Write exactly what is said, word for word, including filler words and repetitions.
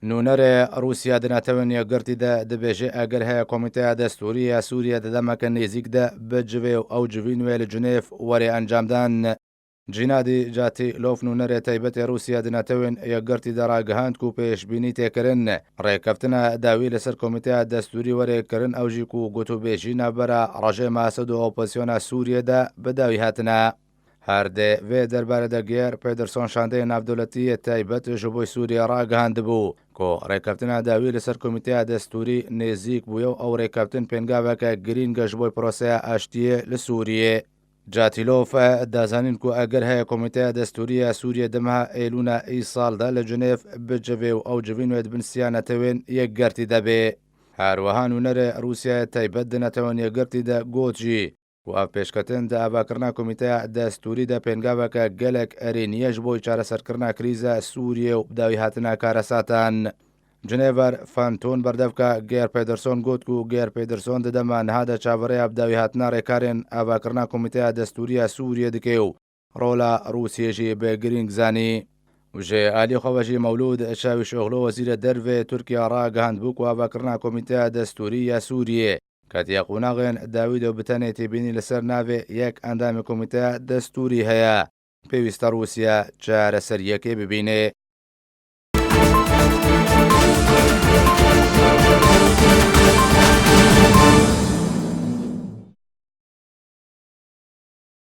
Nûnerê Rûsya di Netewên Yekgirtî de dibêje, eger heye Komîteya Destûrî ya Sûriyê di demeke nêzîk de bicivê û ew civîn wê li Cinêv were encamdan. Cînadî Catilov, nûnerê taybetê Rûsya di Netewên Yekgirtî de ragihand ku pêşbînî tê kirin rêkeftina dawî li ser Komîteya Destûrî were kirin, ew jî ku gotûbêjî navbera rejêma Esed û opozisyona Sûriyê de bi dawî hatine. Her di vê derbarê de Geir Pederson, şandeyê navdewletî yê taybet ji bo Sûriyê, ragihandibû ku rêkeftina dawî li ser Komîteya Destûrî nêzîk bûye û ew rêkeftin pêngaveke girîng e ji bo proseya aştiyê li Sûriyê. Catilov da zanîn ku eger heye Komîteya Destûrî ya Sûriyê di meha Êlûna îsal de li Cinêv bicivê û ew civîn wê di bin siya Netewên Yekgirtî de bê. Her wiha nûnerê Rûsyayê taybet di Netewên Yekgirtî de got jî ku ev pêşketin di avakirina Komîteya Destûrî de pêngaveke gelek erênî ye ji bo çareserkirina krîza Sûriyê û bidawîhatina karesatan. Cinêver Fanton, berdevka Geir Pederson, got ku Geir Pederson di dema niha de çaverêya bidawîhatina rêkarên avakirina Komîteya Destûrî ya Sûriyê dike û rola Rûsiyê jî bi girîng zanî. Û ji alî xwe ve jî Mewlûd Çavîşoglu, wezîrê dervê Tirkiye, ragihandibû ku avakirina Komîteya Destûrî ya Sûriyê ketiye qonaxên dawî de û bi tenê têbînî li ser navê yek endamê Komîteya Destûrî heye. Pêwîst e Rûsya çareseriyekê bibîne.